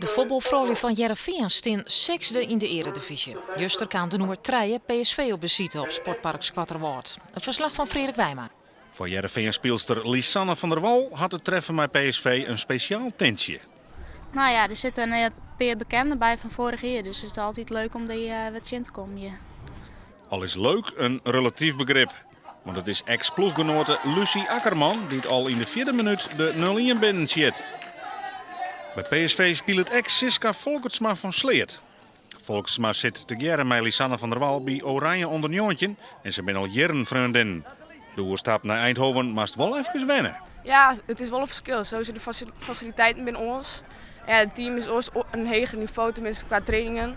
De fuotbalfroulju fan Hearrenfean stean sechsde yn de earedivyzje. Juster kaam de nûmer trije PSV op besite op Sportpark Skoatterwâld. In ferslach fan Freark Wijma. Foar Hearrenfean-spylster Lisanne van der Wal hat it treffen mei PSV in spesjaal tintsje. No ja, der sitte in pear bekenden by fan foarich jier, dus it is altyd leuk om dy wer tsjin te kommen hjir. Al is leuk in relatyf begrip, want it is eks-ploechgenoate Lucy Akkerman dy't al yn de fjirde minút de 0-1 binnen sjit. By PSV spilet ek Sisca Folkertsma fan Sleat. Folkertsma sit tegearre mei Lisanne van der Wal by Oranje ûnder 19 en se binne al jierren freondinnen. De oerstap nei Eindhoven moast wol efkes wenne. Ja, it is wol in ferskil. Sowieso de fasiliteiten binne oars. Ja, it team is oars in heger nivo, teminsten kwa trainingen.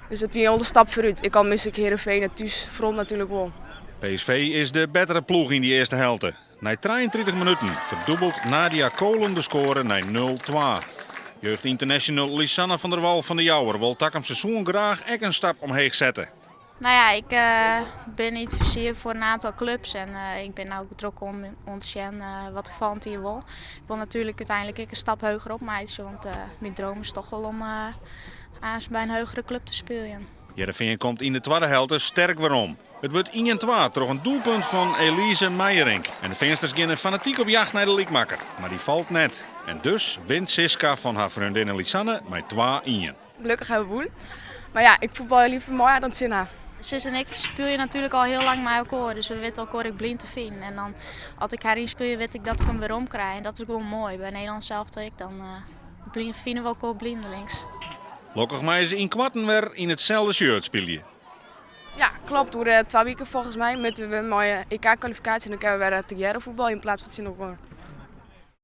Dus it wie al in stap foarút. Ek al mis ik Heerenveen it thúsfront natuerlik wol. PSV is de bettere ploech yn dy earste helte. Nei 33 minuten ferdûbelt Nadia Kolen de skoare nei 0-2. Jeugdynternational Lisanne van der Wal fan De Jouwer wol takom seizoen graach ek in stap omheech sette. No ja, ik bin yn it fizier foar in oantal klups en ik bin no drok oan it sjen wat ik fan it jier wol. Ik wol natuerlik úteinlik ek in stap heger op meitsje, want myn droom is toch wol om aanst by in hegere klup te spyljen. Hearrenfean komt yn de twadde helte sterk werom. It wurdt 1-2 troch in doelpunt fan Elise Meijerink. En de Feansters geane fanatyk op jacht nei de lykmakker, mar dy falt net. En dus wint Siska fan har freondinne Lisanne mei 2-1. Gelokkich hawwe we wûn. Mar ja, ik fuotbalje liever mei har dan tsjin har. Sis en ik spylje natuerlik al hiel lang mei elkoar, dus we witte elkoar ek blyn te finen. En dan, as ik har ynspylje, wit ik dat ik him werom krij. En dat is gewoan moai. By Nederlân sels ek, dan fine we elkoar blindelings. Lokkich meie se ynkoarten wer yn itselde shirt spylje. Ja, klopt. Oer 2 wiken folgens my moatte we wer mei EK-kwalifikaasje en dan kinne we wer tegearre fuotbalje yn plaats fan tsjin elkoar.